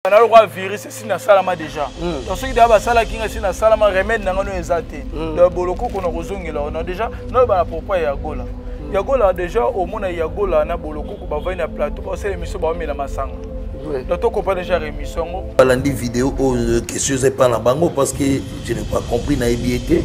Na lokola virus esi nasalama déjà. Donc soki deja basalaki nga, esi nasalama, remède na nga no eza te. Donc bolokoko na kozongela wana déjà noyeba na propos ya Yagola. Yagola déjà, omona Yagola na bolokoko bavai na plateau, basala émission, baomela masanga. Donc tokopa déjà rémission yango. Balandi vidéo oyo, question eza epa na bango parce que je n'ai pas compris. Nayebi ye te,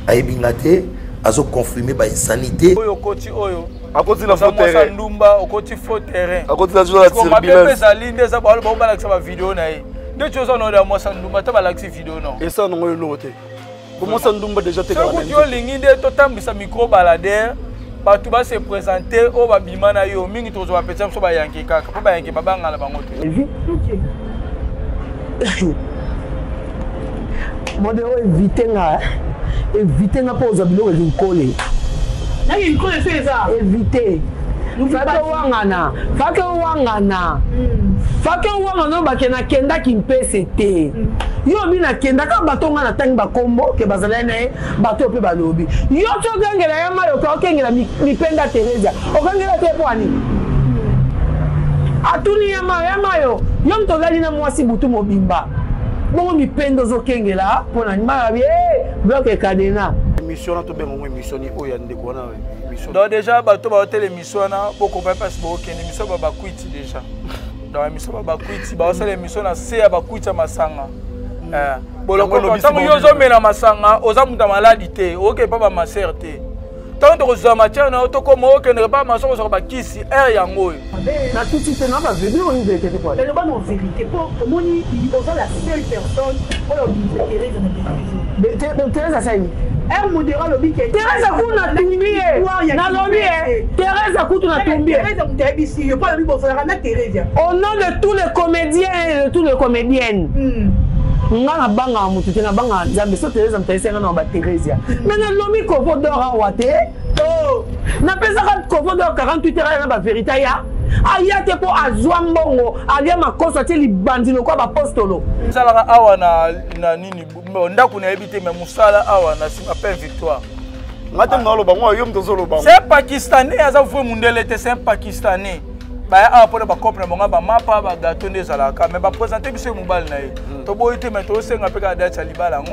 ayebi nga te, azoconfirme bainsanité. Oyo okoti, oyo akoti na faux terrain. Ndumba okoti faux terrain. Akoti na toujours na turbulence. Ezali nde eza bao balakisa bavideo na ye nde ti oza naoda mwasa ndumba ata balakisi video no. Esa nango eloko te, komwasa ndumba déjà te. Soki olingi nde totambwisa micro baladeur, bato base présente oyo babima na yo mingi, tozwa bapetisa biso bayanke kaka mpo bayanke babangana bango te. Modero, évite nga, évite nga mpo ozwa biloko ekinkole. Évite, fake owangana, fake owangana, fake owangana. Oyo bake nakendaki mpese te. Yo obi nakendaka, bato nga natangi bakombo ke bazalaki na ye, bato oyo mpe balobi yo ti okengela ya mayoka, okengela mipenda Theresia, okengela te mpo ani atuni ya mayo, ya mayo, yo moto ozali na mwasi butu mobimba bongo, mipende ozokengela mpo na mayo abi bloc ecadena. Émission wana tobenga ngo émission ni oyo ya ndeko wana, émission. Donc déjà bato baotela émission wana, bokopa mpasi bookende émission ba bakwiti déjà. Donc émission ba bakwiti, baosala émission na se ya bakwiti ya masanga. Bolokoko, ntango yo ozomela masanga, oza moto ya maladi te, okende mpa bamasere te. Ntango tokozwa matière na yo, tokoma okendeke mpa masanga, kozwaka bakisi aire yango oyo. Natuti te na bavérité, oyo vérité te. Eloba no vérité mpo omoni oza la seule personne oyo obimisa Therese na télévision. Therese asali. Aire modéra alobi ke Therese kutu natumbi ye, nalobi ye Therese kutu natumbi ye. Therese moto ayebisi yo mpo alobi bozalaka na Therese. Au nom de tous les comédiens et de tous les comédiennes, nga nabangaka motu te, nabangaka Nzambe. So Therese moto ayebisi nga na batheresia, mais nalobi kovo d'or awa te. Napesaka kovo d'or 48 heures aya na bavérité, aya, aya te mpo azwa mbongo, alia makoso, atie libandi lokola bapostolo. Esalaka awa na nini, ndako nayebi te, mais mosala awa na nsima Pain Victoire. Nga te naloba ngo, yo moto ozoloba. C'est un Pakistanais, aza vrai mundele te, c'est un Pakistanais. Baya awa mpona bacope na bango, bamapa, bagato nde ezalaka, mais baprésente biso ye mobali na ye. Toboyi te, mais tozosenga mpe kaka date ya libala yango.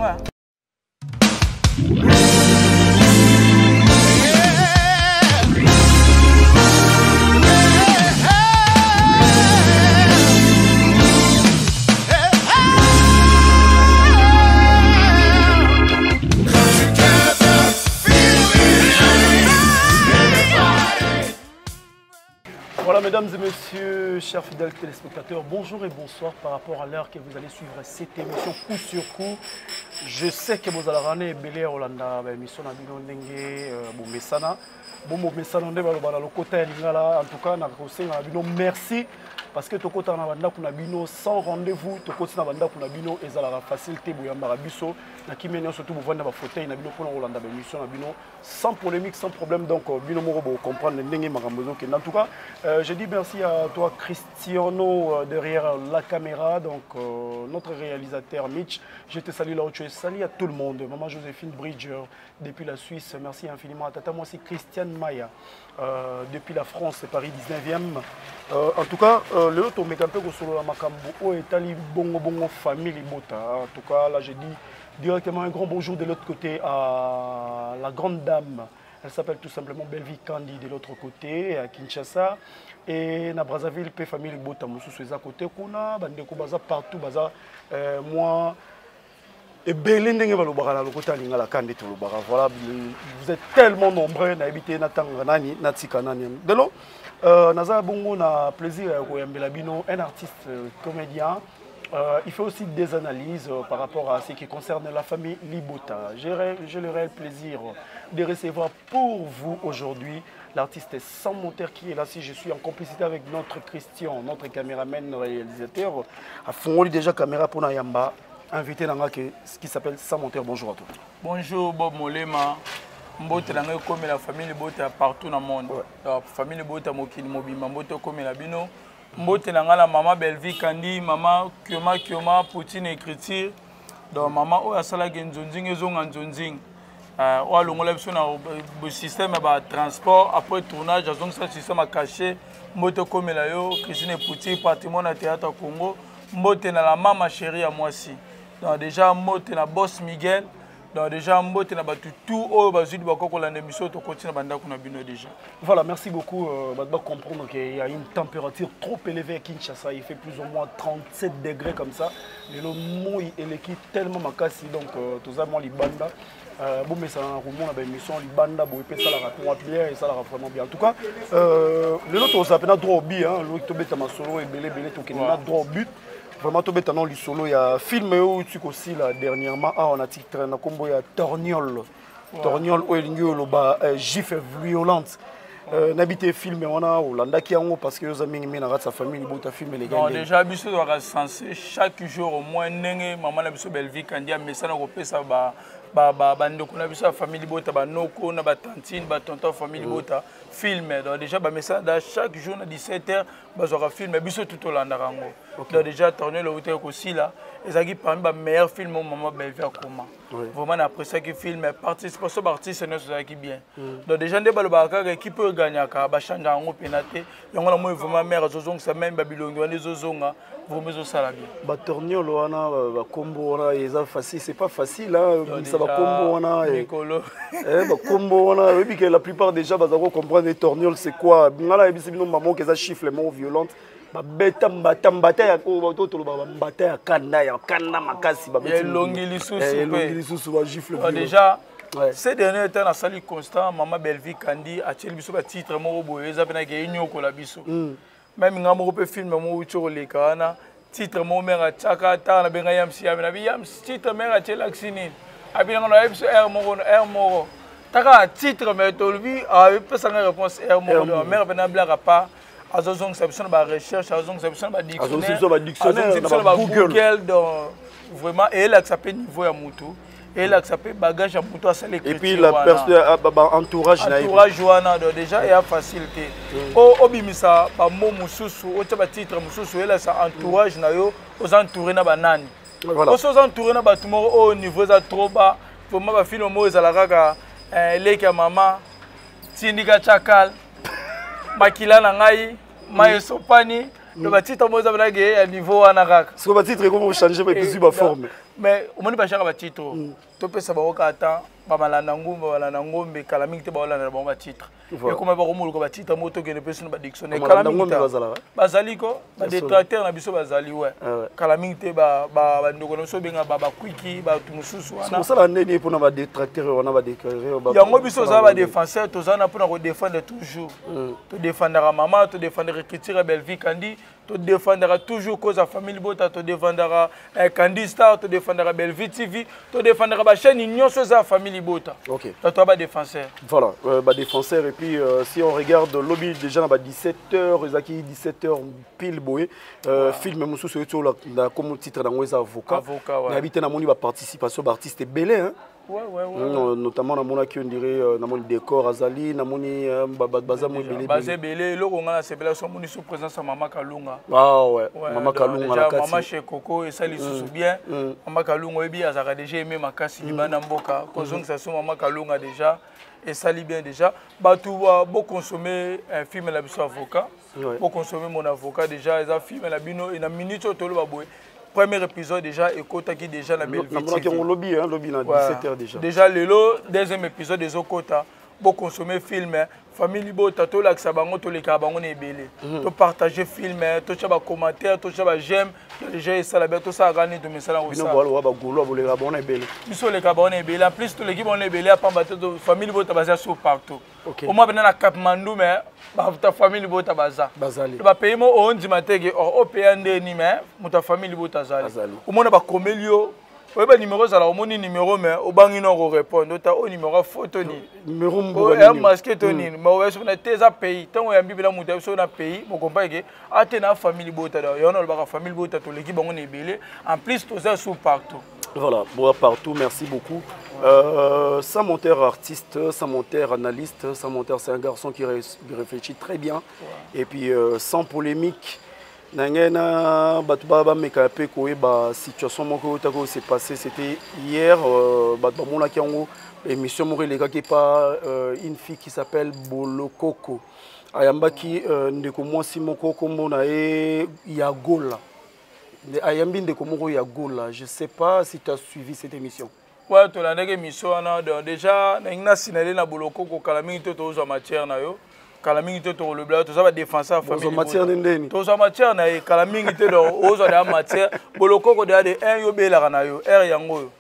Voilà, mesdames et messieurs, chers fidèles téléspectateurs, bonjour et bonsoir par rapport à l'heure que vous allez suivre cette émission Coup sur Coup. Je sais que vous allez ramener ebele Rolanda, émission na bino ndenge bomesana. Bomesana nde baloba na lokota ya lingala. En tout cas, na kosenga na bino merci parce que tokota na bandako na bino sans rendez-vous, tokoti na bandako na bino, ezalaka facile te, boyambaka biso na kimia nyonso, tu bovanda ba fauteuil na bino mpona kolanda ba émission na bino sans polémique, sans problème. Donc bino moko bo comprendre ndenge makambo ezokende. En tout cas, je dis merci à toi Cristiano derrière la caméra, donc notre réalisateur Mitch, je te salue là où tu es, salut à tout le monde, maman Joséphine Bridger depuis la Suisse, merci infiniment à tata, moi c'est Christiane Maya depuis la France, Paris 19e. En tout cas, lelo tomeka mpe kosolola makambo oyo etali bongo bongo famille libota. En tout cas, là je dis directement un grand bonjour de l'autre côté à la grande dame. Elle s'appelle tout simplement Bellevie Kandi de l'autre côté, à Kinshasa. Et na Brazzaville, pe famille Libota mosusu eza côté kuna, bandeko baza partout, baza moi ebele ndenge balobaka na lokota lingala ka nde tolobaka. Voilà, vous êtes tellement nombreux, nayebi te natanga nani, natika nani. Lelo naza bongo na plaisir ya koyambela bino un artiste comédien. Il fait aussi des analyses par rapport à ce qui concerne la famille Libota. J'ai le réel plaisir de recevoir pour vous aujourd'hui l'artiste Sans Monteur qui est là. Si je suis en complicité avec notre Christian, notre caméraman réalisateur, a fongoli déjà caméra pour Nayamba, invité nanga qui s'appelle Sans Monteur. Bonjour à toi. Bonjour Bob Molema. Mbote na ngai ekomela famille Libota partout dans le monde. Donc, famille Libota mokili mobimba, mbote ekomela bino. Mbote na ngai na mama Bellevie Kandi, mama Kioma Kioma, Poutine écriture. Donc mama oyo asalaki nzonzing ezonga nzonzing. Oyo alongola biso na système ya ba transport après tournage, azongisa système ya cachet. Mbote ekomela yo Christine Pouti, patrimoine ya théâtre Congo. Mbote na la mama chérie ya mwasi. Donc déjà mbote na boss Miguel. Donc déjà mbote na bato tout oyo bazwi libaku kolanda émission, tokoti na bandako na bino déjà. Voilà, merci beaucoup. Bah, comprendre qu'il y a une température trop élevée à Kinshasa. Il fait plus ou moins 37 degrés comme ça. Et le moi eleki tellement makasi. Donc, tout ça, moi, libanda. Bon, mais ça, on a une émission libanda, bon, et ça, la bien, et ça, la vraiment bien. En tout cas, le autre, on s'appelle droit au but, hein. L'autre, masolo, et belé, belé, tout, qui est droit au but. Vraiment, tobeta non lisolo, il y a film où tu aussi là dernièrement, ah, on a titre na kombo ya Torniol. Torniol oyo elingi oloba gifle violente. Nayebi te film wana olandaki yango, parce que oza mingi mingi na kati ya famille libota, film eleka Non, ndenge. Déjà biso tozalaka censé chaque jour au moins, ndenge mama na biso Belvi Kandi amesana kopesa bandeko na biso ya famille libota, banoko na batantine, batonton, famille libota, film. Donc déjà bamesana da chaque jour na 17 heures bazwaka film, biso tu tolandaka yango. Donc déjà Tornel outaki kosila, ezalaki parmi bameilleur film oyo mama Belvi akoma. Vraiment na appréciaki film, participation baartiste nyonso ezalaki bien. Donc déjà nde balobaka kaka équipe oyo eganyaka, bachange yango mpena te. Yango na moi vraiment mare azozongisa même babilongi wana ezozonga, vraiment ezosala bien. Batorniol wana, bakombo wana eza facile, c'est pas facile, hein, bimisa bakombo wana mikolo. Bakombo wana, oyebi ke la plupart déjà baza comprendre torniol c'est quoi. Nga nayebisi bino mama eza gifle moko violente, babeta mbata, mbata ya oyo to tolobaka mbata ya kanda makasi, babeti. Ya elongi lisusu. Elongi Mpe. lisusu, bagifle. Donc déjà ces derniers temps nasali constant, mama Belvi Kandi atieli biso batitre moko boye, eza mpe nake enyokola biso. Même nga moko mpe film moko uti koleka wana, titre moko mare atiaka, taka nabenga Yamsi Yami, nabi Yamsi, titre mare atielakisi nini? Abinanga na yebi biso r moko, r moko taka titre, mais tolobi apesanga réponse r moko. Donc mare mpe nablaka pa azozongisa biso na barecherche, azozongisa biso na Azongisa biso na badictionnaire, azongisa biso na na ba-Google. Bagoogle. Donc vraiment eyelakisa mpe niveau ya mutu, eyelakisa mpe bagage ya mutu asala. Et puis la personne, entourage na ye. Entourage wana, donc déjà eya facile te po obimisa bamo mosusu, otia batitre mosusu, oyelakisa entourage na yo, oza entouré na banani. Oso oza entouré na bato moko oyo niveau eza trop bas. Vraiment bafilme moko ezala kaka eleki ya mama tindika chakal, makila na ngai mai esopani. Donc batitre moko eza benake ya niveau wana kaka. Siko batitre ekomi kochange, epesi baforme. Mais omoni bachaka batitre oyo topesa bango kaka temps, bamalanda ngumba, bamalanda ngombe, kala mingi te baolanda bango batitre. Ekoma bakomoluka batitre moko, tokende mpe sino badictionnaire. Kala Bamalanda mingi ngombe te. Bazalaka? Bazali ko badétracteur na biso bazali, we. Kala mingi te bandeko na biso obenga bakwiki, bato mosusu wana. Kosala ndeni mpona badétracteur wana, badéclare? Yango biso toza badéfenseur, toza na mpona kodéfendre toujours. Todéfendaka mama, todéfendaka écriture ya Belvi Kandi, todéfendaka toujours cause ya famille bota, todéfendaka Kandi Star, todéfendaka Belvi TV, todéfendaka bachaîne nyonso eza ya famille bota. To toza badéfenseur. Voilà, badéfenseur. Et puis si on regarde lobi déjà na ba 17h, ezalaki 17h pile boye, film mosusu oyo tolanda comme titre nango eza Avocat. Avocat, ouais. Nayebi te, namoni baparticipation baartiste ebele, hein. Notamment namonaki, on dirait namoni Décor azali, namoni bato baza mo ebele. Baza ebele. Eloko nga nasepela so omoni so présence ya mama Kalunga. Ah ouais, Ouais, mama donc Kalunga déjà, na kati. Mama chez Coco esali lisusu bien. Mama Kalunga, oyebi azalaka déjà aimé makasi libanda mboka. Kozongisa so mama Kalunga déjà esali bien. Déjà bato boconsommer film na biso Avocat. Boconsommer Mon Avocat, déjà eza film na bino. E na minute oyo toloba boye, premier épisode déjà ekotaki déjà na Bellevue Namonaki TV. yango lobi, hein, lobi na 17h déjà. Déjà lelo deuxième épisode ezokota. Boconsommer film famille libota, tolakisa bango, tolekaka bango na ebele. Topartage film, totya bacommentaire, totya baj'aime. Déjà esala bien, tosalaka nini, tomesala Bino kosala. boaloba bagolo boleka bango na ebele. Biso oleka bango na ebele. En plus toleki bango na ebele ya pamba te, famille libota baza so partout. Omwa pena na Katmandu, mais bata famille libota baza. Bazali. Bapays mo ondima te ke or opeya ndeni, mais moto ya famille libota azali. Azali. Omona bakomeli yo, oyeba numéro ezala, omoni numéro mais obangi na korépondre, ota oyo numéro afo to nini. Numéro mboka ya nini? Masque to nini, mais oya soki na te eza pays. Ntango oyambi mpena moto ya biso na pays, bokompa ke ate na famille libota. Da yango nalobaka famille libota toleki bango na ebele. En plus toza sur partout. Voilà, bon, partout, merci beaucoup. Sans monteur artiste, sans monteur analyste, sans monteur, c'est un garçon qui réfléchit très bien. Et puis, sans polémique, nange na bato bameka mpe koyeba situation moko oyo taka s'est passé, c'était hier, bato bamonaki yango, émission moko elekaki pa une fille qui s'appelle Bolokoko, ayambaki ndeko mwasi moko, kombo na ye Yagola. Ayambi ndeko moko ya Gola, je sais pas si tu as suivi cette émission. Ouais, tolandaki émission wana. Donc déjà nalingi nasinale na Bolokoko, kala mingi te tozwa matière na yo, kala mingi te tokolobela. Toza badéfenseur. Bozwa matière nde ndeni? Tozwa matière na ye kala mingi te. Donc ozwa deya matière Bolokoko deya de 1, yo obelaka na yo aire yango oyo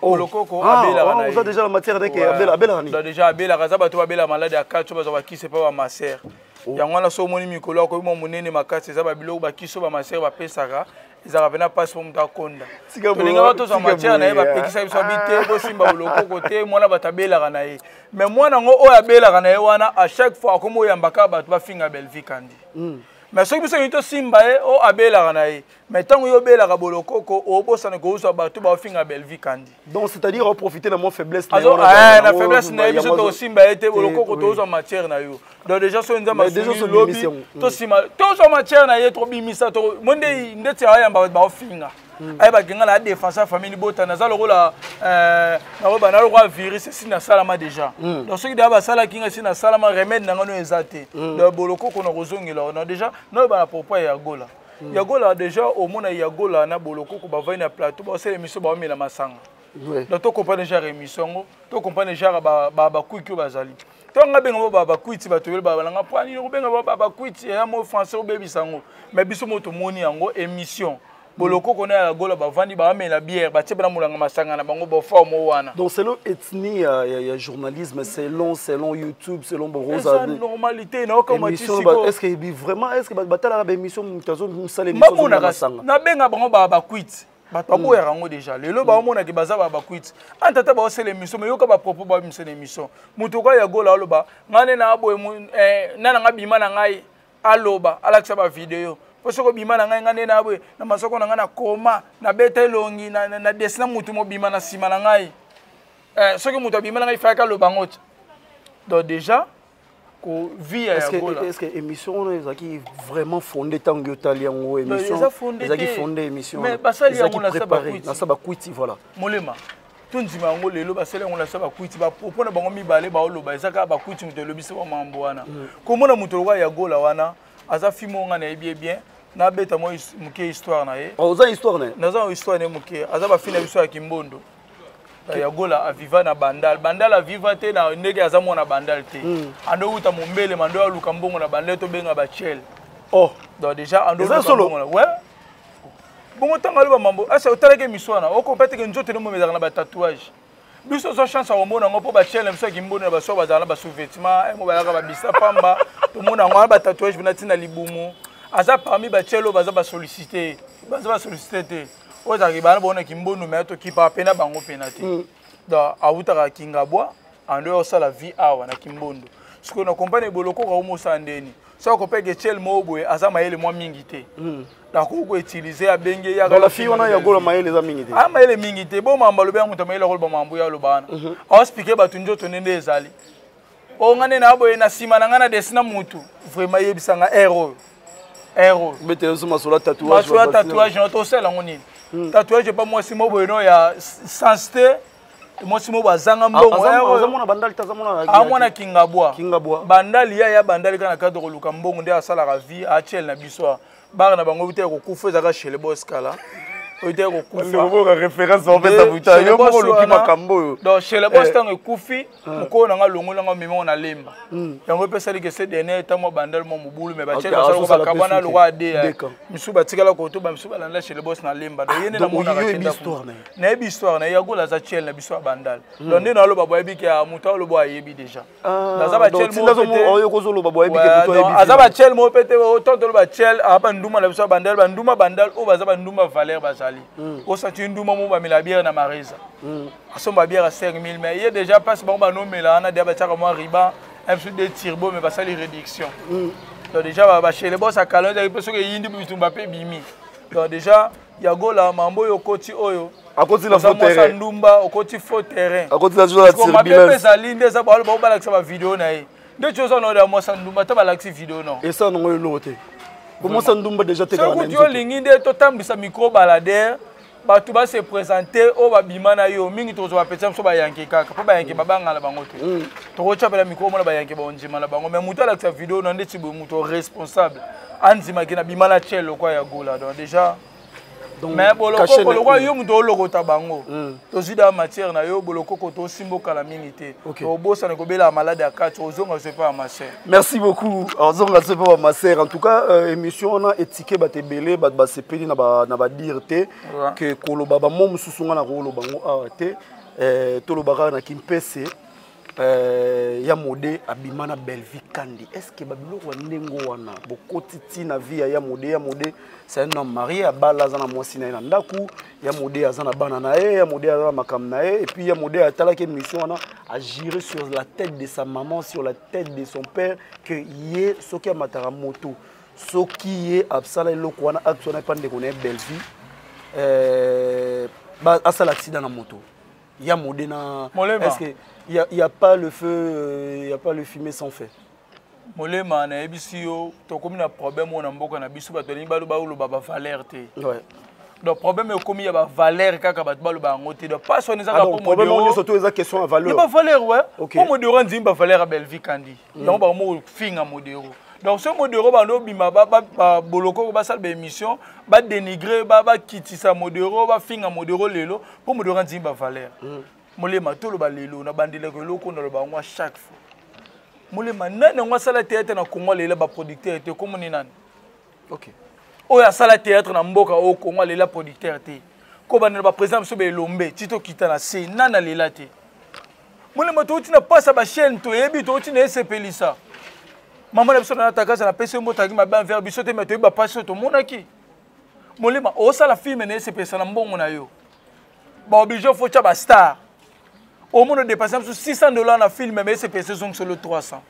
Bolokoko. Ah, abelaka na ye. Oza déjà la matière ndeke abelaka nini? Donc déjà abelaka, aza bato babela malade ya kati oyo bazwa bakisi epa bamasere. Yango wana so omoni mikolo akoyi mwa monene makasi, eza babiloko bakisi oyo bamasere bapesaka, ezalaka mpena mpasi mpo moto akonda. Tolingaka tozwa matière na ye, bapekisa biso abi te, bosimba Bolokoko te, mwana bato abelaka na ye. Mais mwana yango oyo abelaka na ye wana, à chaque fois akomi oyambaka bato bafinga Belvi Kandi. Mais soki biso tolingi tosimba ye oyo abelaka na ye, mais ntango yo obelaka, Bolokoko, obosana kozwa bato baofinga Belvi Kandi. Donc c'est-à-dire oprofiter na mwa faiblesse na ye. Azo wana eh, na yango, faiblesse na ye, biso yango tokosimba ye te. Bolokoko, oui. tozwa matière na yo. Donc déjà soki Nzambe Mais déjà asungi so lobi bimisi yango. Tosima tozwa matière na ye, tobimisa mo nde ndeti ayamba bato baofinga, ayebaki nga na défense ya famille libota, naza lokola nakoyeba na lokola virus esi nasalama déjà. Donc soki deya basalaki nga, esi nasalama, remède na nga no eza te. Donc Bolokoko na kozongela na déjà nayoba na propos ya Yagola. Yagola déjà, omona Yagola na Bolokoko bavai na plateau, basala émission, baomela masanga. Donc tocomprendre genre émission yango, tocomprendre genre bakwiki oyo bazali. Ntango nga benga bo bakwiti, bato ebele balanga mpo nini kobenga bo bakwiti, eya mo français obebisa yango. Mais biso mo tomoni yango émission, Bolokoko na Yagola bavandi, baamela bière, batie bana molanga masanga na bango, baforme wana. Donc selon ethnie ya journalisme, selon YouTube, selon Borosa, eza normalité naokama ti émission sikoyo. Est-ce que ebi vraiment, est-ce que batalaka baémission, moto azosala émission bamonaka masanga? Nabenga bango bakwiti, bato baboyaka yango déjà. Lelo baomonaki baza bakwiti an tata baosala émission, mais yoka bapropos babimisa na émission. Moto oka Yagola aloba ngai nde na boye, na nanga bima na ngai, aloba alakisa bavideo mpo soki obima na ngai, ngai nde na boye na masoko na ngai, na koma nabeta elongi na desina motu mobima na nsima na ngai. Soki moto abima na ngai, ifayaki aloba yango te. Donc déjà kovie ya Est-ce que, Yagola. est-ce que émission wana ezalaki vraiment fondé? Ntango yo otali yango, émission Eza fondé ezalaki te. fondé, émission Mais wana basali ezalaki yango na sa préparé bakwiti. Na sa bakwiti, voilà. Molema, tondima yango lelo, basali yango na sa bakwiti. Bapropos na bango mibale baoloba eza kaka bakwiti. Moto elobisi bamambo wana, komona moto lokola Yagola wana, aza fi moko nga nayebi ye bien, nabeta mwa moke histoire na ye. Oh, oza histoire na ye? Naza na histoire na ye moke. Aza bafi na biso ya Kimbondo. Yagola aviva na Bandal. Bandal aviva te na ndenge aza mwana Bandal te. Ando uta mombele, mando aluka mbongo na Bandal, tobenga bachele. Oh. Donc déjà ando Eza luka solo? mbongo na ouais. Bongo ntango aloba mambo asa, otalaki émission wana, okompa teke nzoto nde momo ezalaka na batatouage. Biso ozwa chance ya komona yango mpo bachele na biso ya Kimbondo na baso bazala na basous-vêtement mo balaka babisa pamba, tomona yango wana batatouage mpena ntina libumu. Aza parmi bachele oyo baza basollicité, baza basollicité te, oyo ezalaki bana bona Kimbondo, me tokipaka mpena bango mpena te. Donc awutaka Kingabwa, ando oyo osala vie awa na Kimbondo. Sikoyo na kompane Bolokoko aomosala ndeni, soki akopeke chele moko boye aza mayele mwa mingi te, nakoki koutiliser abenge. Donc la fille wana Yagola, mayele eza mingi te? Aya mayele mingi te. Bo mambo alobi ya moto mayele akoloba mambo ya aloba wana, aospike bato nzoto ndende ezali oyo nga nde na boye na nsima na ngai na desina mutu. Vraiment, yebisanga aire oyo, aire oyo. Betela biso masolo ya tatouage. Masolo ya tatouage na tosala yango nini? Tatouage epa mwasi mo boye no ya sens te, mwasi mo boye azanga mbongo. Aire oyo. Aza mwana Bandali te? Aza mwana Amwana Kingabwa. Kingabwa. Bandali ya Bandali kaka na cadre koluka mbongo nde asalaka vie atiele na biso awa. Bare na bango te kokufa, ezalaka chez le boss kala oyo te kokufa. Référence opesa buta yo moko oluki makambo oyo. Donc chez le boss, ntango ekufi, mokolo na nga longoli yango, memi na Lemba. Yango epesali ke ce dernier temps mwa Bandali mwa mobulu, mais batiele Azosala bakabwana pe lokwa suki. ade Deka. Misusu batikala koto, bamisusu balanda chez le boss na Lemba. Donc ye nde Donc namonaka oyo oyebi tie histoire na ye. Nayebi histoire na ye. Yagola aza tiele na biso ya Bandal. Donc nde naloba boyebi ke moto aloba ayebi déjà. Naza batiele moko pe te. Oyo kozoloba boyebi ke Ouais, moto donc, ayebi. Aza batiele moko pe te. Tant batiele aa bandumba na biso ya Bandal, bandumba Bandal oyo baza bandumba valeur, bazali osati ndumba mo bamela bière na Marisa, asomba bière ya 5000, mais ye déjà mpasi bango banomela wana deya batiaka mwa riba un peu de turbo, mais basali réduction. Donc déjà bachele bosakala ezali mpe soki eyindi bitumba mpe ebimi. Donc déjà Yagola, mambo oyo okoti oyo Akoti na oza faux mwasa terrain. Ndumba, okoti faux terrain. Akoti na jour ya Sikoyo, mabe mpe turbulence. Ezali nde eza balo balakisa bavideo na ye nde ti oza na oyo ya mwasa ndumba, ata balakisi video no. Esa nango eloko te, komwasa ndumba déjà tekaka Soki na kuti nzoto. Olingi nde totambwisa micro baladeur, bato base présente oyo babima na yo mingi, tokozwa bapetisa biso bayanke kaka mpo bayanke babangala bango te. Tokotya pela micro, omona bayanke baondima na bango, mais moto alakisa video na ndeti boye, moto responsable andimaki na bima na tiel lokwa ya Gola. Donc déjà Mais Bolokoko, lokwa yo moto olokota bango, tozwi da matière na yo. Bolokoko, tosimba okala mingi te, obosana kobela malade ya kati, ozonga so epa ya maser. Merci beaucoup. Ozonga so epa ya maser. En tout cas, émission wana etike bato ebele, bato basepeli na badire te ke koloba bamo mosusu. Nga na koloba ngo awa te, toloba kaka na Kimpese. Ya Mode abima na Bellevie Kandi. Est ce que babiloko ya ndenge wana bokoti ntina vie ya Mode? Ya Mode, c'est un homme marié, abala, aza na mwasi na ye na ndako. Ya Mode aza na bana na ye, ya Mode aza na makambo na ye. Et puis ya Mode atalaki émission wana, agiré sur la tête de sa maman, sur la tête de son père, que ye soki amataka moto, soki ye asala eloko wana, acte wana epa ndeko na ye Bellevie, asala accident na moto. Ya Mode na, est-ce que y a pas le feu, y a pas le fumée sans feu? Molema, nayebisi yo, tokomi na problème oyo na mboka na biso. Bato balingi baloba, oloba bavaleur te. Donc problème ekomi ya bavaleur kaka, bato baloba yango te. Donc pasi wana ezaka problème nyonso to eza question ya valeur. Ya bavaleur, ouais. Po Modero andimi bavaleur ya Bellevie Kandi, yango bango kofinga Modero. Donc so Modero bando obima, Bolokoko basala baémission, badénigre, bakitisa Modero, bafinga Modero lelo mpo Modero andimi bavaleur. Molema, toloba lelo na bandeleko eloko naloba yango à chaque fois. Molema, nani yango asala théâtre na Congo alela baproducteur te? Komoni nani oyo asala théâtre na mboka oyo Congo alela producteur te? Kobandela baprésident biso baelombe ti tokita na se, nani alela te? Molema, touti na mpasi ya bachaîne, toyebi, touti na esepelisa mama na biso na Natakasa, napesi yo mbotaki mabe envers biso te, me toyebi bapasi oyo tomonaki. Molema, osala film na esepelisa na mbongo na yo, baoblige fo tya bastar. Omona dépasse biso 600 $ na film, mais esepelisa ezongiselo 300.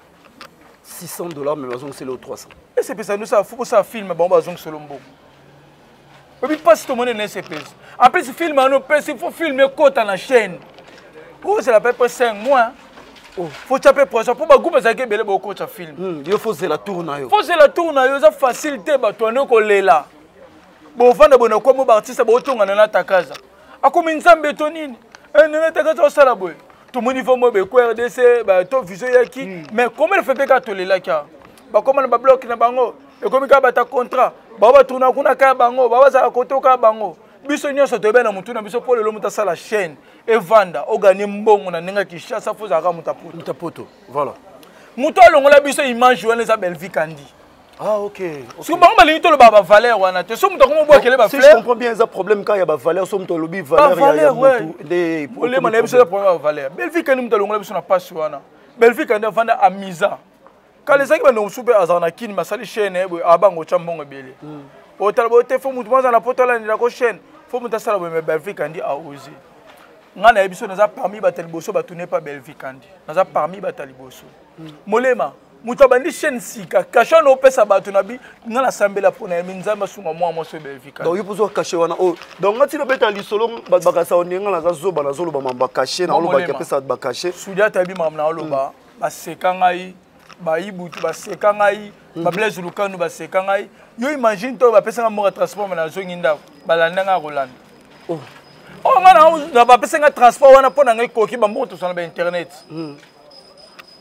600 $, mais bazongiselo 300. Esepelisa nosala fo kosala film, bango bazongiselo mbongo. Oyebi mpasi tomoni na esepelisa. En plus film wana opesi, fo film ekota na chaîne, ozela pe pe 5 mois, fo tya mpe pression mpo bagroupe ezalaki ebele bokota film. Yo fo zela tour na yo. Fo zela tour na yo, eza facile te. Bato wana kolela, bovanda boye na kombo baartiste, botongana na Takaza, akomi nzambe to nini? Nene Takaza osala boye, tomoni fo mo beko RDC to vision eyaki. Mais comment le fait mpe kaka tolelaki awa, bakóma na babloke na bango, ekomi kaka bata contrat, bao batourna kuna kaka bango, bao bazala kote kaka bango. Biso nyonso toyebani na motu na biso mpo lelo moto asala chaîne evanda, oganye mbongo na ndenge ya Kinshasa, fo ozalaka moto apoto. Moto apoto, voilà. Moto alongola biso image wana eza Bellevie Kandi. Ah, ok. Soki bango balingi toloba bavaleur wana te, so moto akomi obwakele. Si je comprends bien, eza problème kaka ya bavaleur. So moto alobi valeur ya motu nde olema na ye. Biso eza problème ya bavaleur. Bellevie Kandi moto alongola biso na pasi wana. Bellevie Kandi avanda amisa kala, ezalaki bandeko mosusu mpe azala na Kini, basali chaîne ye boye, abango otya mbongo ebele, otala boye te, fo motu moko aza na poto alandelako chaîne, fo moto asala boye. Mais Bellevie Kandi aose. Ngai nayebi so naza parmi bato ya liboso batune pa Bellevie Kandi, naza parmi bato ya liboso. Molema, moto abandi chaîne sika, cachet wana opesa bato na bi, nga nasambela mpo na yebi Nzambe asunga mwa mwasi oyo Bellevie Kandi. Donc yo mpozo cachet wana oyo, donc nga tina obeta lisolo, bato bakasa oninga naza zoba, nazoloba mambo ya cachet, naolobaki apesa bato bacachet. Sudi atayebi makambo naoloba. Baseka ngai, bayibutu baseka ngai, bablaise Lukanu baseka ngai. Yo imagine to bapesanga mboka transport, me nazongi ndako, balanda ngai kolanda oyo ngai na bapesanga transport wana mpo na ngai ekoki bambongo tosala na bainternet.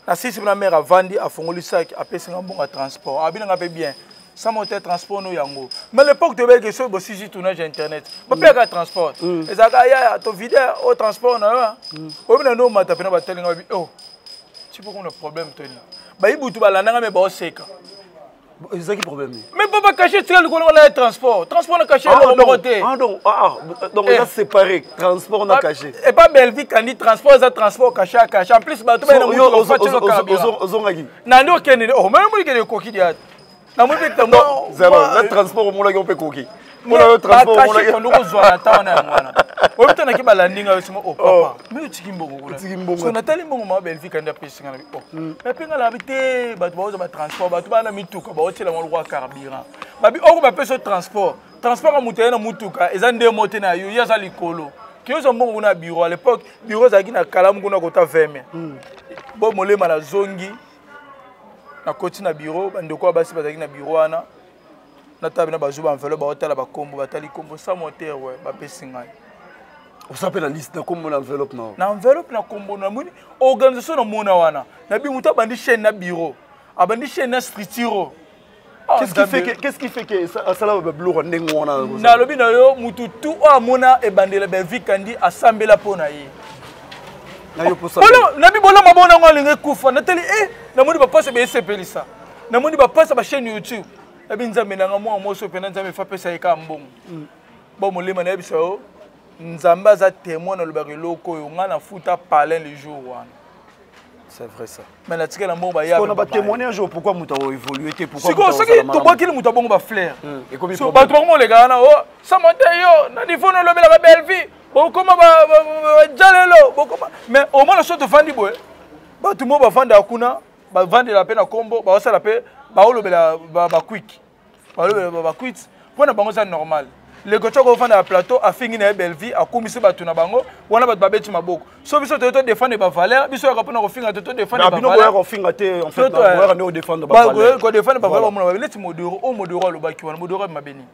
Nasisi na mare, avandi, afongoli saki, apesi nga mbongo ya transport, abi nanga mpe bien sans moteur transport no yango. Mais l'époque toyebaki soki bosisi tournage ya internet, bapeyaka transport, ezalaka yaya tovide o transport na yo. Oyebi na nde omata mpena, batalinga, babi oh, ti po kuna problème toni bayibutu balandanga, me baoseka. Ezalaki problème. Mais po bacachet tika likolo wana ya transport, transport na cachet eloko moko te. Donc eza séparé, transport na cachet. Epa Bellevie Kandi, transport eza transport, cachet ya cachet. En plus bato ozongaki. Na nde okende, oh, meme molikende ekoki dia namoni mpe. Na transport omonaki mpe ekoki. Mpona kozwa na ta wana yango wana, oyebi te, naki balandi ngai osingo, oh papa, me otiki mbongo kuna. So natali mbongo mama Bellevie Kandi apesi nga na bi, oh, me mpe nga nabi te, bato baozwa batransport, bato baa na mituka, baotiela ngo lokwa carburant, babi oko bapesi yo transport. Transport ya moto aye na mutuka eza nde mo te na yo, ye aza likolo ke ozwa mbongo kuna ya bureau. À l'époque bureau ezalaki na Kalamu kuna kota veme bo. Molema, nazongi, nakoti na bureau, bandeko ya basi bazalaki na bureau wana, natala bino, bazwi baenveloppe, baotala bakombo, batali kombo sans moteur, we bapesi ngai. Oza mpe na liste na kombo na enveloppe na? Na enveloppe na kombo. Namoni organisation, namona wana nabi moto abandi chaîne na bureau, abandi chaîne na structure. Ah, Qu'est-ce qui fait que qu'est-ce qui fait que asala ba biloko ndenge wana? Nalobi na yo, mutu tu oyo amona ebandela Belvi Kandi, asambela mpo na ye. Na yo posa. Nabi bolama bonango alingi ekufa. Natali e namoni bapasi beesepelisa, namoni bapasi bachaîne YouTube. Nabi Nzambe nanga, mwana mwasi oyo mpena Nzambe efa apesa ye kaka mbongo. Bo molema, nayebisa yo, Nzambe aza témoin, nalobaka eloko oyo ngai nafuta palin le jour wana. C'est vrai, ça. Mais natikela mbongo. Baya batémoignage oyo, pourquoi moto akoévolue te? Pourquoi? Sikoyo soki tobwakili moto abongo bafleur, bato bango moleka wana o sama te. Yo na niveau nolobelaka Bellevie, bokoma bajalelo, bokoma. Mais omona so tovandi boye, bato mo bavandaka kuna, bavandela mpe na nkombo, baosala mpe, baolobela bakwik, balobela bakwit, mpo na bango eza normal. Leko tioko ofanda na plateau, afingi na ye Bellevie, akumisi bato na bango wana, bato babeti maboko. So biso toye todefendre bavaleur, biso yaka mpona kofinga te, todefendre. Bino boyaka kofinga te, en fait boyaka nde kodefendre bavaleur, kodefendre bavaleur. Bamona neti Modoro oyo, Modoro alobaki wana, Modoro mabeni,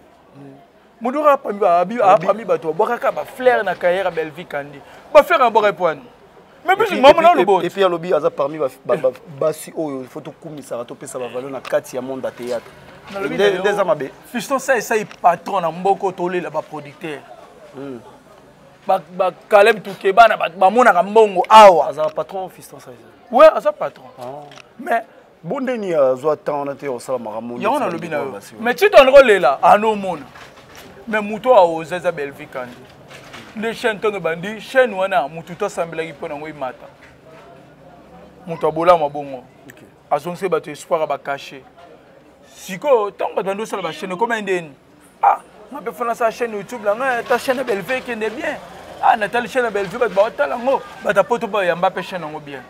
Modoro apami bato babwakaka bafleur na carrière ya Bellevie Kandi. Bafleur abwaka epwani, mais biso mama na lobo. Et puis alobi aza parmi basi oyo il faut tokumisaka, topesa bavaleur na kati ya monde ya théâtre. Nde eza mabe. Fiston, sa esai patron na mboka, tolela baproducteur bakaleb tukebana, bamonaka mbongo awa. Azala patron, Fiston sa? Ouais, aza patron, mais Bo ndeni azwa temps wana te kosala makambo? Yango nalobi na yo, mais ti tondoko kolela anomona, mais moto aoza eza Bellevie Kandi. Nde chaîne ntongo ebandi, chaîne wana motu to asambelaki mpo nango emata, moto abolama bongo, azongisi bato espoir ya bacachet. Sikoyo ntango bato bandi osala bachaîne, ekoma ndeni? Ah, nga mpe fona sala chaîne YouTube na ngai, ta chaîne ya Bellevie ekende bien. Ah, natali chaîne ya Bellevie, bato baotala yango, bato apoto bayamba mpe chaîne yango bien.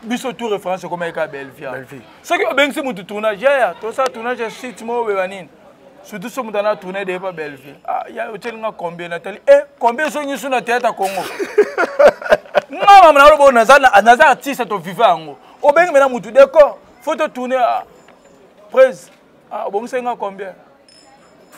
Biso tout référence ekoma eka Bellevie. Soki obengisi motu tournage, yaya, tosala tournage ya site moko obeba nini, surtout so moto ana tourne deye pa Bellevie. Ah, ya otieli nga combien? Natali e combien soki nyonso na théâtre Congo. Nga mama naloba, naza artiste, tovive yango. Obengi mena motu décor, faut totourne prese. Ah, obongisaki nga combien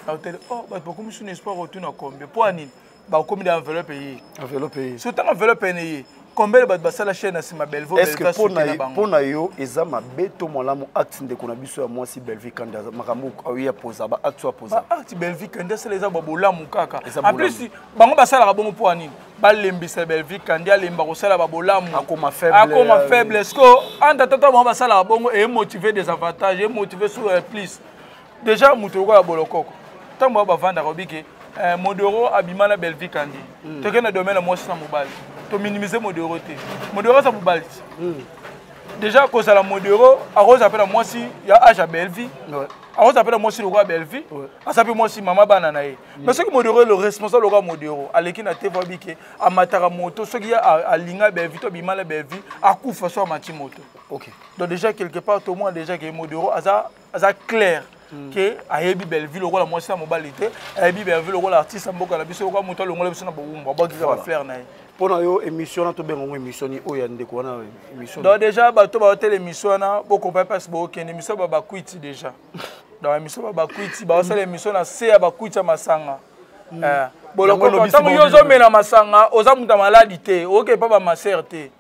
na hotel? Oh, bato bakomi suna espoir otuna combien, mpo ya nini bakomi na enveloppe ye? Enveloppe ye. So ntango enveloppe ene ye, combien bato basala chaîne na nsima Belvo? Est ce que mpo na yo eza mabe to malamu, acte ndeko na biso ya mwasi Bellevie Kandi, makambo oyo apoza, baacte oyo apoza? Baacte Bellevie Kandi asala eza babolamu kaka. En plus bango basalaka bongo mpo ya nini? Balembisa Bellevie Kandi, alemba kosala babolamu. Akoma faible. Akoma faible. Est ce que entre tata bango basalaka bongo emotive des avantages, emotive sur plus déjà moto lokola Bolokoko, ntango bao bavandaka obike Modoro abima na Bellevie Kandi. Tokende na domaine ya mwasi na mobali, tominimize Modoro te. Modoro aza mobali ti. Déjà kozala Modoro, akozala mpe na mwasi ya age ya Bellevie, akozala mpe na mwasi lokola Bellevie, aza mpe mwasi mama bana na ye. Mais soki Modoro, le responsable lokola Modoro, aleki na te, abike amataka moto, soki alinga Bellevie to abima na Bellevie, akufa so amati moto. Donc déjà quelque part tomona déjà ke Modoro aza clair ke ayebi Bellevue lokola mwasi na mobali te, ayebi Bellevue lokola artiste ya mboka na biso, lokola moto alongola biso na bowumbu, abwakisa bafleur na ye. Mpo na yo, émission wana tobenga yango émission ni oyo ya ndeko wana, émission? Donc déjà bato baotela émission wana, bokompa mpasi, bookende émission ba bakwiti déjà. Donc émission ba bakwiti, baosala émission na se ya bakwiti ya masanga. Bolokoko, ntango yo ozomela masanga, oza moto ya maladi te, okende mpa bamasere te.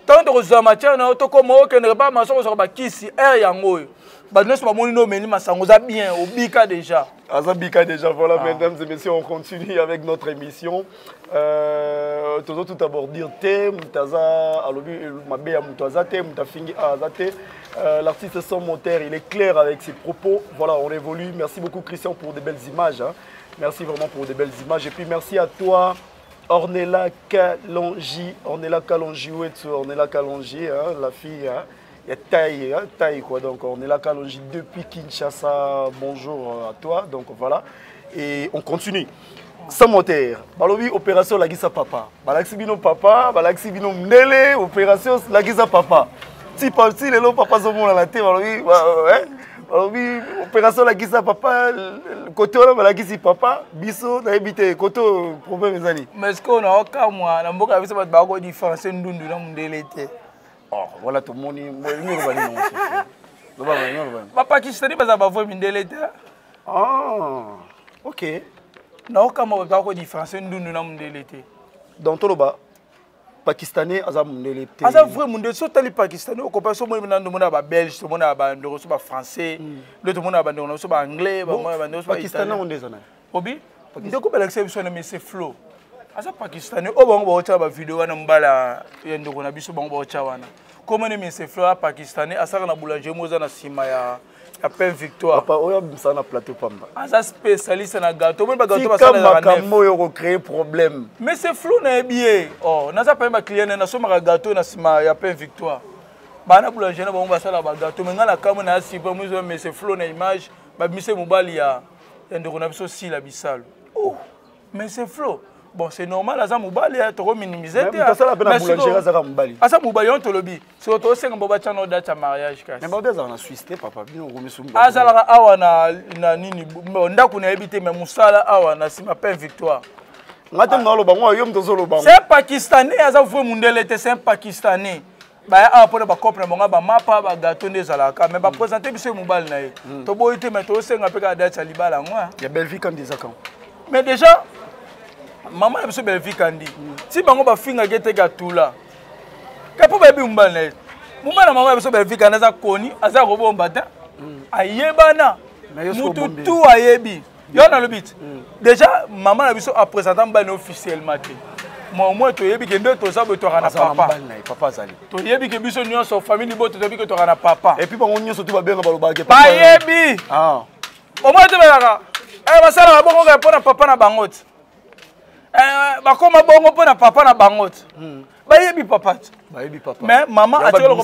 Ntango tokozwa matière na yo, tokoma okendeke mpa masoko, ozwaka bakisi aire yango oyo bato nyonso bamoni no omeli masanga, oza bien, obika déjà. Aza bika déjà, voilà, ah. Mesdames et messieurs, on continue avec notre émission. Tozo tout d'abord dire te, Mutaza, alobi, mabe ya Mutaza te, Mutafingi aza te. L'artiste sans moteur, il est clair avec ses propos. Voilà, on évolue. Merci beaucoup Christian pour des belles images, hein. Merci vraiment pour des belles images. Et puis merci à toi, Ornella Kalonji, Ornella Kalonji, Ornella Kalonji, hein, la fille, hein, il y a taille, hein, taille quoi. Donc Ornella Kalonji depuis Kinshasa, bonjour à toi. Donc voilà, et on continue. Sans moteur, balobi opération lagisa papa. Balakisi bino papa, balakisi bino mndele, opération lagisa papa. Ti parti lelo papa zomona la te, balobi hein, balobi opération lakisa papa, kote wana balakisi papa, biso nayebi te kote problème ezali. Mais ce qu'on a okamwa na mboka biso, bato bakodifférence ndundu na mondele te. Oh, voilà, tomoni elingi oloba nini? Loba, elingi oloba nini? Bapakistani baza bavoi mindele te. Ah, ok. Naokamwa, bato bakodifférence ndundu na mondele te. Donc toloba Pakistanais aza mundele te. Aza vrai mundele. So tali pakistanais okopa so moni na ndomona ba belge, to mona ba ndeko so ba français, le to mona ba ndeko so ba anglais, ba mona ba ndeko so ba Pakistanais on ndeza na. Obi? Ndeko balakisa biso na mais c'est flot. Aza pakistanais oyo bango baotya ba video wana mbala ya ndeko na biso bango baotya wana. Comment ne mais c'est flot pakistanais asaka na boulangerie moza na sima ya ya pain victoire. Papa oyo abimisa na plateau pamba. Aza spécialiste na gâteau. Omoni ba gâteau basala na makambo oyo ko créer problème. Mais c'est flou na yebi ye. Oh, naza pa ba client na somaka gâteau na sima ya pain victoire. Bana boulanger na bango basala ba gâteau mais nga na kamwe na sipa muzo mais c'est flou na image ba bimisa mobali ya ya ndeko na biso Sila Bisalu. Oh, mais c'est flou. Bon, c'est normal aza mobali ya toko minimiser te. Asala pe na boulangerie azaka mobali. Aza mobali on tolobi. Siko tosenga bo batya no date ya mariage kasi. Mais baobi azalaka na Suisse te papa bino okomi sumba. Azalaka awa na na nini ndako nayebi te mais mosala awa na nsima pain victoire. Nga te naloba ngo yo moto ozoloba ngo. C'est un pakistanais aza vrai mundele te c'est un pakistanais. baya awa mpona bacope na bango bamapa bagato nde ezalaka mais bapresente biso ye mobali na ye toboyi te mais tosenga mpe kaka date ya libala yango ya Bellevue kandi eza quand mais déjà mama na biso Bellevue kandi ti bango bafingaki ete katula ka mpo bayebi mobali na ye mobali na mama ya biso Bellevue kandi aza koni aza kobomba te ayebana mutu tu ayebi yo nalobi ti déjà mama na biso apresenta mobali na officiellement te ma au moins toyebi ke nde toza boye toyaka na papa toyebi ke biso nyonso famille liboto toyebi ke toyaka na papa et puis bango nyonso tu babenga balobaka bayebi au moins te balaka basalaka bongo kaka mpo na papa na bango te bakoma bongo mpo na papa na bango te bayebi papa te bayebi papa mais mama atikala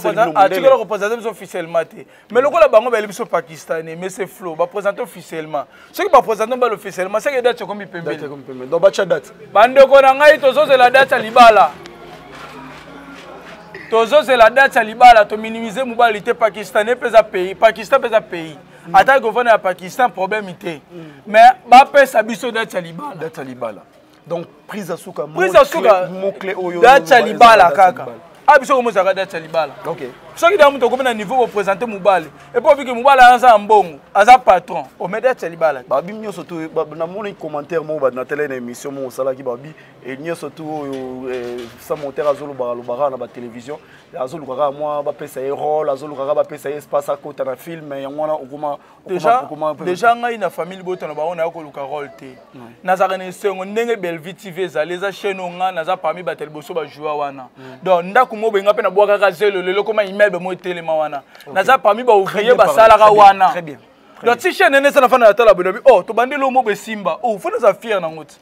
kopresente biso officiellement te mais lokola bango bayebi biso pakistanais mais c'est flou bapresente officiellement soki bapresente bale officiellement seke date ekomi pembeni donc batya date bandeko na ngai tozozela date ya libala tozozela date ya libala tominimize mobali te pakistanais mpe eza pays pakistan mpe eza pays ata kovanda ya pakistan problème te mais bapesa biso date ya libala date ya libala donc prise ya suka prise ya suka mot clé oyo date ya libala kaka a biso komozalaka date ya libala okay. soki da moto okomi na niveau bopresente mobali epo obiki mobali aza na mbongo aza patron ome date ya libala babi nyonso tu namoni commentaire moko na tele na émission moko osalaki babi nyonso tu oyo sans monteur azolobaka lobaka na batelévision azoluka kaka mwa bapesa ye rôle azoluka kaka bapesa ye espace akota na film yango wana okoma déjà ngai na famille libota na bango naya koluka rôle te nazalaka na esengo ndenge Bellevue TV ezali eza chaîne oyo ngai naza parmi bato ya liboso bajoua wana donc ndako moko boye ngai mpe nabwakaka zelo lelo koma immeuble moko etelema wana naza parmi baouvrier basalaka wana donc ti chaîne ene esala fana natala boye nabi oh tobandi lelo moko esimba oh fo naza fier nango ti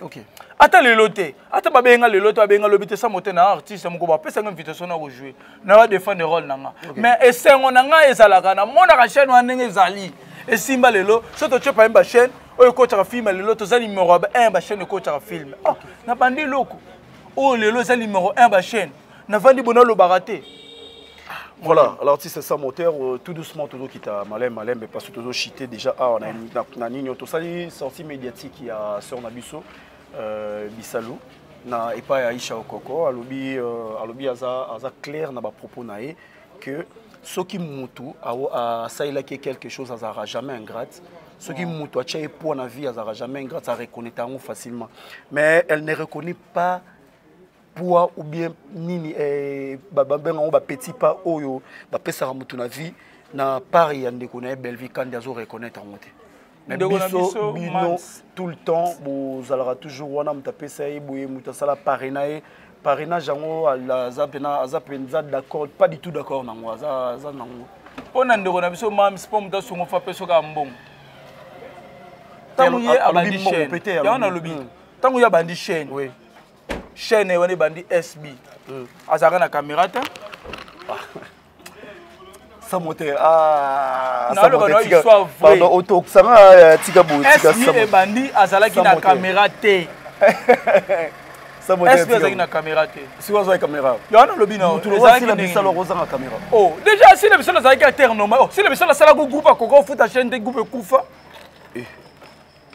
ata lelo te ata babenga lelo te babenga lobi te samo te na artiste moko bapesanga invitation na kojouer na ba défendre rôle na nga mais esengo na nga ezalaka namonaka chaîne wana ndenge ezali esimba lelo so totie parmi bachaîne oyo ekotaka film lelo toza numéro 1 bachaîne ekotaka film oh, nabandi eloko oyo lelo eza numéro 1 bachaîne navandi bona alobaka te. Voilà, l'artiste sans moteur, tout doucement, toujours qui t'a malin, malin, mais parce que toujours chité déjà, ah, on a na nini, tout ça, sortie médiatique, il y a Sœur Nabiso, Bisalou, na epai ya Aisha Okoko, alobi, alobi aza, aza clair na ba propos na ye, que soki mutu asalelaki quelque chose azalaka jamais ingrate, soki mutu atia ye poids na vie azalaka jamais ingrate, a reconnaît yango facilement, mais elle ne reconnaît pas poids ou bien nini babenga yango ba petit pas oyo bapesaka mutu na vie na part ya ndeko na ye Bellevue Kandi azo reconnaître yango te. Mais biso bino tout le temps bozalaka toujours wana moto apesa ye boye moto asala parrainage ye parrainage yango aza pena aza mpenza d'accord pas du tout d'accord nango aza aza nango mpo na ndeko na biso mams mpo moto asungo fa mpe soki ambongo ntango ye abandi chaîne yango nalobi ntango ye abandi chaîne chaîne wana ebandi SB azalaka na caméra te. Sans moteur ah naloba na histoire vraie pardon otokisanga tika boye tika SB ebandi azalaki na caméra te. SB azalaki na caméra te. Si azalaki caméra yo nalobi na ezalaki na bisalo kozanga caméra. Oh déjà si na bisalo azalaki acteur normal oh si na bisalo asalaka groupe akoka ofuta chaîne te groupe ekufa.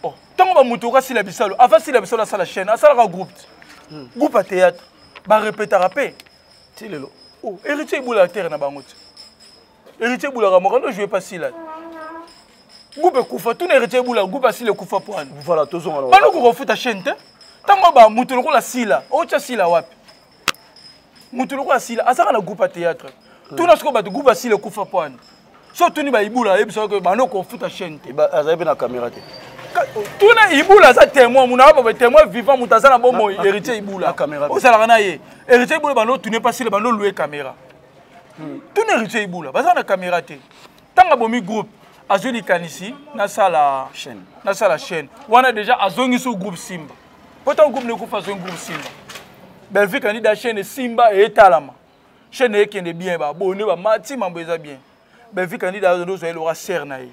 Oh ntango bamoto okasila bisalo avant sila bisalo asala chaîne asalaka groupe groupe ya théâtre barepetaka mpe ti lelo. Oh héritier ebulaka terre na bango te héritier ebulaka moko ndo joue pas sila groupe ekufa tuna héritier ebulaka groupe asila ekufa po wana voilà tozonga banokoka ofuta chaîne te ntango bamoto lokola sila otya sila wapi. Moto lokola asila azaka na groupe ya théâtre. Tuna sikoyo bato, groupe asila ekufa mpo ani? So otuni baibula, ayebisa ke bando kofuta chaîne te. Azali mpe na caméra te. Tuna Ibula, aza témoin, muna aba témoin vivant, moto aza na bomoi, Héritier Ibula. Ozalaka na ye, Héritier Ibula, bando otune pasile, bando olue caméra. Tuna Héritier Ibula, baza na caméra te. Ntango abomi groupe, azwi likanisi nasala chaîne, nasala chaîne wana. Déjà azongisi groupe Simba, po ntango groupe nekufa, azongi groupe Simba. Belvi Kandida, chaîne Simba etalama, chaîne ekende bien, babone bamati, mambo eza bien. Belvi Kandida azozwa eloko sere na ye.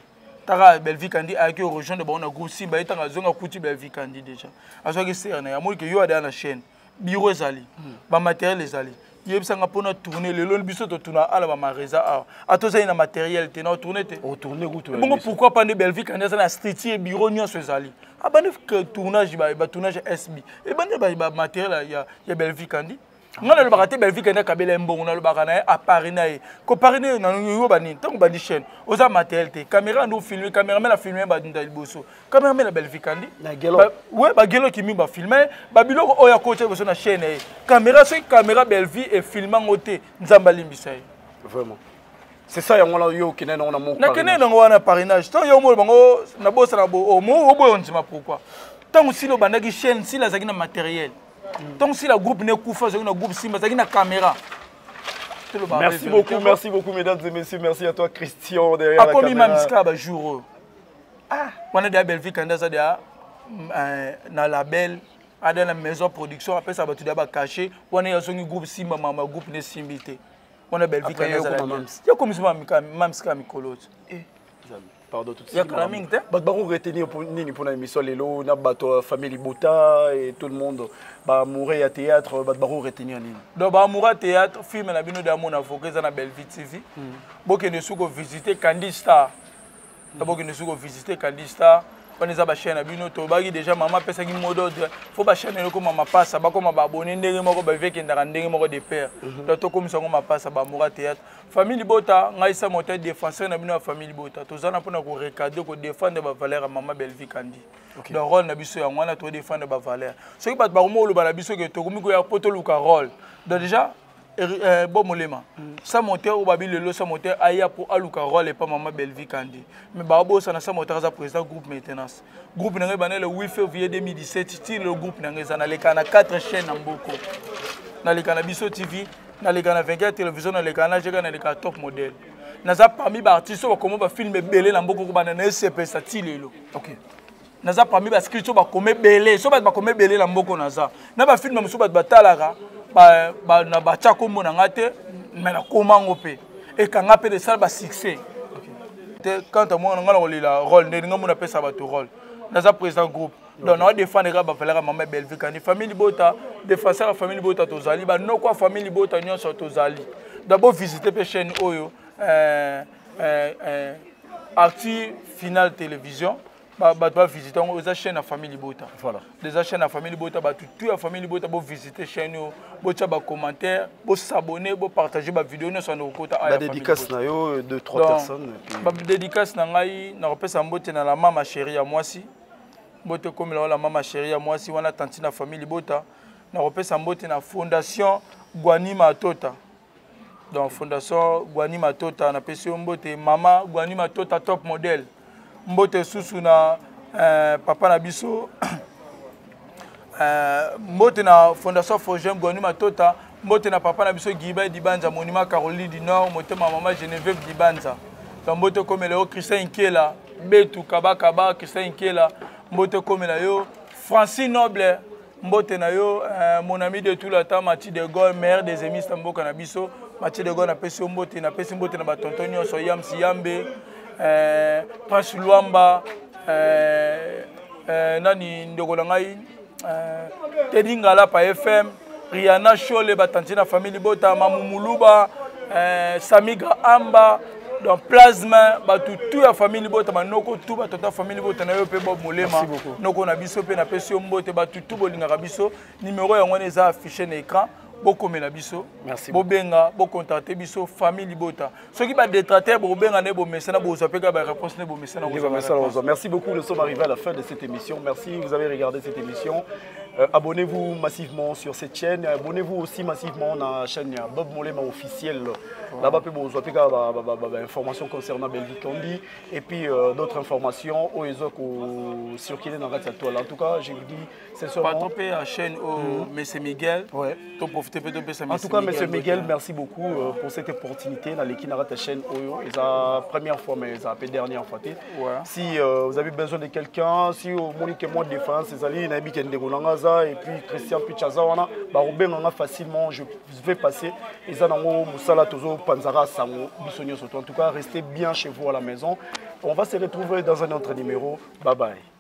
Taka Belvi Kandi ayaki rejoindre bango na groupe Simba ye. Ntango azonga, kuti Belvi Kandi déjà azwaki sere na ye. Amoni ke yo adaya na chaîne, bureau ezali, bamatériel ezali. Yebisanga mpona tourne lelo, biso totuna ala bamareza awa, ata ozali na matériel te, na otourne te. Bongo pourquoi pas nde Belvi Kandi aza na structure, bureau nyonso ezali, abandi tournage, batournage SB ebandi, bamatériel ya Belvi Kandi. Nga nalobaka te Belvi Kandi akabela ye mbongo, nalobaka na ye apari na ye kopari na yo banini. Ntango bandi chaîne, oza matériel te, caméra nde ofilme, caméraman afilme, badunda liboso caméraman na Belvi Kandi, we bagelo kimi bafilme babiloko oyo akotya liboso na chaîne ye, caméra. Soki caméra Belvi efilme yango te, Nzambe alimbisa ye. Vraiment, c'est ça. Yango wana yo okende nango na moko? Nakende nango wana parrainage. Ntango yo molo bango nabosana oboyo ondima. Pourquoi? Ntango sila obandaki chaîne, sila azalaki na matériel. Ntango sila groupe nekufa, azalaki na groupe Simba, azalaki na caméra. Merci beaucoup, merci beaucoup, mesdames et messieurs. Merci à toi, Christian, derrière la caméra. Mamisika bajour oyo wana deya Belvi Kandi aza deya na label, ada na maison production, apesa bato deya bacachet wana. Ye azongi groupe Simba, mama groupe nesimbi te wana. Belvi Kandi azala ye komisi mamisika mikolo te. Pardon, tout de suite. Kala mingi te. Bato bako retenir nini mpona émission lelo na bato ya famille libota et tout le monde, baamoureux ya théâtre, bato bako retenir nini? Donc baamoureux ya théâtre, film na bino deya mona avocat eza na Bellevue TV. Bokende soki kovisite Candy Star, bokende soki kovisite Candy Star wana, eza bachaîne na bino. Tobaki déjà, mama apesaki mot d'ordre, fo bachaîne ekoma mapasa, bakoma baabone ndenge moko, bavie ekendaka ndenge moko de pair. Donc tokomisa yango mapasa. Baamoureux théâtre, famille libota, ngai sa moto défenseur na bino ya famille libota, toza na mpona korecadre, kodéfendre bavaleur ya mama Bellevue Kandi. Donc rôle na biso yango wana, todéfendre bavaleur. Soki bato bakomi oloba na biso ke tokomi koya mpo toluka rôle, donc déjà bo molema sa moteur oyo babi lelo, sa moteur aya mpo aluka rôle epa mama Bellevue Kandi. Mais baobosana, sa moteur aza président groupe maintenance. Groupe na ngai ebanda le 8 février 2017 ti le groupe na ngai eza, naleka na 4 chaîne na mboko: naleka na Biso TV, naleka na 24 télévision, naleka na GK, naleka na Top Modèle. Naza parmi baartiste oyo bakoma bafilme ebele na mboka, kobanda na esepesa ti lelo. Naza parmi bascript oyo bakoma ebele. So bato bakoma ebele na mboka, naza na bafilme mosusu bato batalaka na batya nkombo na nga te, me nakoma yango mpe ekanga mpe esala basuccès te. Quant à moi, nga na kolela rôle ndenge nga mona apesa bato rôle, naza président groupe, donc na défendre kaka bavaleur ya mama Bellevue Kandi. Famille libota, défenseur ya famille libota, tozali banoko ya famille libota nyonso, tozali d'abord visiter mpe chaîne oyo Arti Final Télévision. Bato bavisite yango, eza chaîne ya famille libota. Eza chaîne ya famille libota. Bato tu ya famille libota, bovisite chaîne oyo, botya bacommentaire, bosabone, bopartage bavideo nyonso anda kokota. Badédicace na yo, deux trois personnes. Badédicace na ngai, nakopesa mbote na la mama chérie ya mwasi, mbote ekomela wala mama chérie ya mwasi wana, tanti na famille libota. Nakopesa mbote na fondation Gwani Matota. Donc fondation Gwani Matota, napesi yo mbote, mama Gwani Matota, top modèle. Mbote susu na papa na biso, mbote na fondation Fogem Gwani Matota, mbote na papa na biso Giba Dibanza, monument Caroline du Nord, motema mama Geneviève Dibanza. Donc mbote ekomela yo, Christian Nkela Betu Kabakaba, Christian Nkela, mbote ekomela yo, Francis Noble, mbote na yo, mon ami de tout le temps, Mathieu de Gaulle, maire des émissions na mboka na biso. Mathieu de Gaulle, napesi yo mbote. Napesi mbote na batonton nyonso, Yamsi Yambe, Prince Luamba, nani ndeko na ngai, Tedi Ngalapa FM, Rihanna Shole, batanti na famille libota, Mamumuluba, Samiga Amba, donc plasma, bato tu ya famille libota, banoko tu, batata famille libota na yo mpe Bob Molema, noko na biso mpe, napesi yo mbote. Bato tu bolingaka biso, numéro yango wana eza affiché na écran, bokomela biso, bobenga, bocontacte biso, famille libota. Soki badétracteur, bokobenga nde bomesana, bozwa mpe kaka baréponse nde bomesana. Merci beaucoup, nous sommes arrivés à la fin de cette émission. Merci, vous avez regardé cette émission. Abonnez-vous massivement sur cette chaîne. Abonnez-vous aussi massivement à la chaîne Bob Molema officielle. Là-bas, vous avez des informations concernant Belvi Kandi et puis d'autres informations au circuler dans la toile. En tout cas, je vous dis sincèrement. Patron pe ya chaîne oyo, Monsieur Miguel. To profite mpe topesa. En tout cas, Monsieur Miguel, merci beaucoup pour cette opportunité. Dans l'équipe de chaîne oyo, c'est la première fois, mais c'est la dernière fois. Si vous avez besoin de quelqu'un, si vous avez moi défense, c'est nayebi ke ndeko na nga aza et puis Christian Pichaza wana bakobenganga facilement, je vais passer. Eza nango mosala, tozopanzaka sango biso nyonso. En tout cas, restez bien chez vous à la maison. On va se retrouver dans un autre numéro. Bye bye.